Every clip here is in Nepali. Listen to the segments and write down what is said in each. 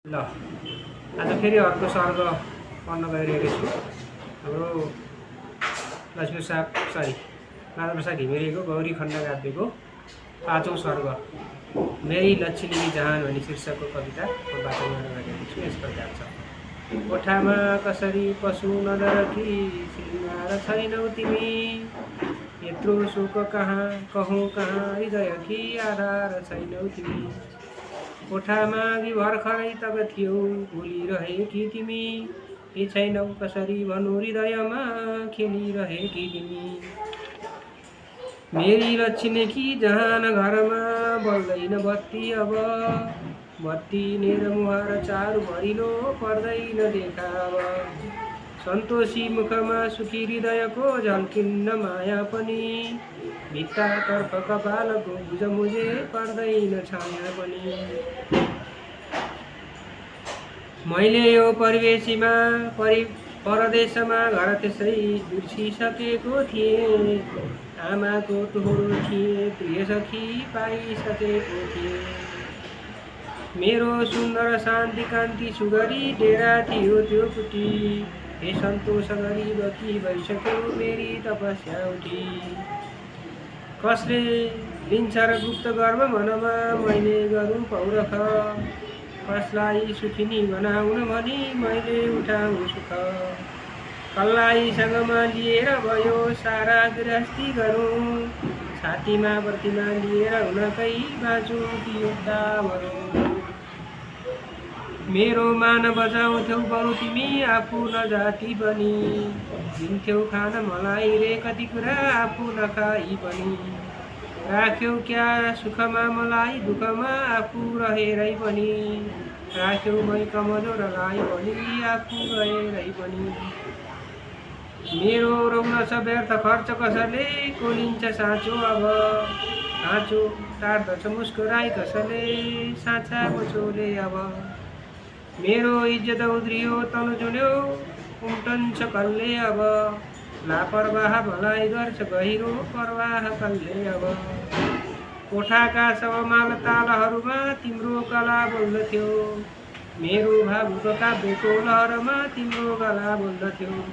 ल आज फेरि अर्को सर्ग पढ्न गइरहेको छु। हाम्रो लक्ष्मीप्रसाद माधवप्रसाद घिमिरेको गौरी खण्ड काव्यको 5औं सर्ग मेरी लक्ष्मी जहान भन्ने शीर्षकको कविता म वाचन गर्न गइरहेको छु। यस प्रकार छ। कोठामा कसरी पशु नजरकी श्रृङ्गार छैनौ तिमी, यत्रो सुख कहाँ कहौँ कहाँ हृदयकी आधार छैनौ तिमी। कोठामा अघि भर्खरै तब थियौ भुलिरहेकी तिमी, यी छैनौ कसरी भनौँ हृदयमा खेलिरहेकी तिमी। मेरी लक्ष्मी कि जहान घरमा बल्दैन बत्ती अब, बत्ती नेर मुहार चारु भरिलो पर्दैन देखा अब। सन्तोषी मुखमा सुखी हृदयको झल्किन्न माया पनि, भित्तातर्फ कपालको बुझमुझे पर्दैन छाया पनि। मैले यो परिवेशीमा परदेशमा घर त्यसै बिर्सिसकेको थिएँ, आमाको टुहुरो थिएँ प्रिय सखी पाइसकेको थिएँ। मेरो सुन्दर शान्ति कान्ति सुगरी डेरा थियो त्यो कुटी, हे सन्तोष गरी बकी भइसक्यो मेरी तपस्या उठी। कसले लिन्छ र गुप्त गर्व मनमा मैले गरौँ पौरख, कसलाई सुखिनी बनाउन भनी मैले उठाउँ सुख। कसलाई सँगमा लिएर भयो सारा गृहस्थी गरौँ, छातीमा प्रतिमा लिएर हुनकै बाँचौँ कि योद्धा भरौँ। मेरो मान बचाउँथ्यौ बरु तिमी आफू नजाति पनि, दिन्थ्यौ खान मलाई रे कति कुरा आफू नखाई पनि। राख्यौ क्या सुखमा मलाई दुःखमा आफू रहेरै पनि, राख्यौ मै कमजोरलाई भनी आफू रहेरै पनि। मेरो रोउन छ व्यर्थ खर्च कसले कोलिन्छ साँचो अब, साँचो टार्दछ मुस्कुराई कसले साँचा बचोले अब। मेरो इज्जत उद्रियो तनु जुन्यो उम्टन्छ कसले अब, लापरवाह भलाइ गर्छ गहिरो परवाह कसले अब। कोठाका सबमाल तालहरूमा तिम्रो गला बोल्दथ्यो, मेरो भावुक काव्यको लहरमा तिम्रो गला बोल्दथ्यो।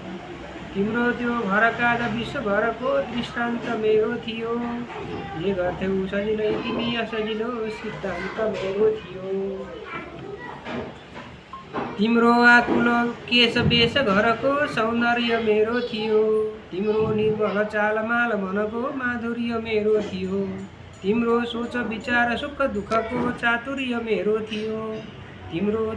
तिम्रो त्यो घरका विश्वभरको दृष्टान्त मेरो थियो, जे गर्थ्यौ सजिलै तिमी असजिलो सिद्धान्त मेरो थियो। तिम्रो आकुलो केश बेश घरको सौन्दर्य मेरो थियो, तिम्रो निर्मल चालमाल मनको माधुर्य मेरो थियो। तिम्रो सोच विचार सुख दुःखको चातुर्य मेरो थियो, तिम्रो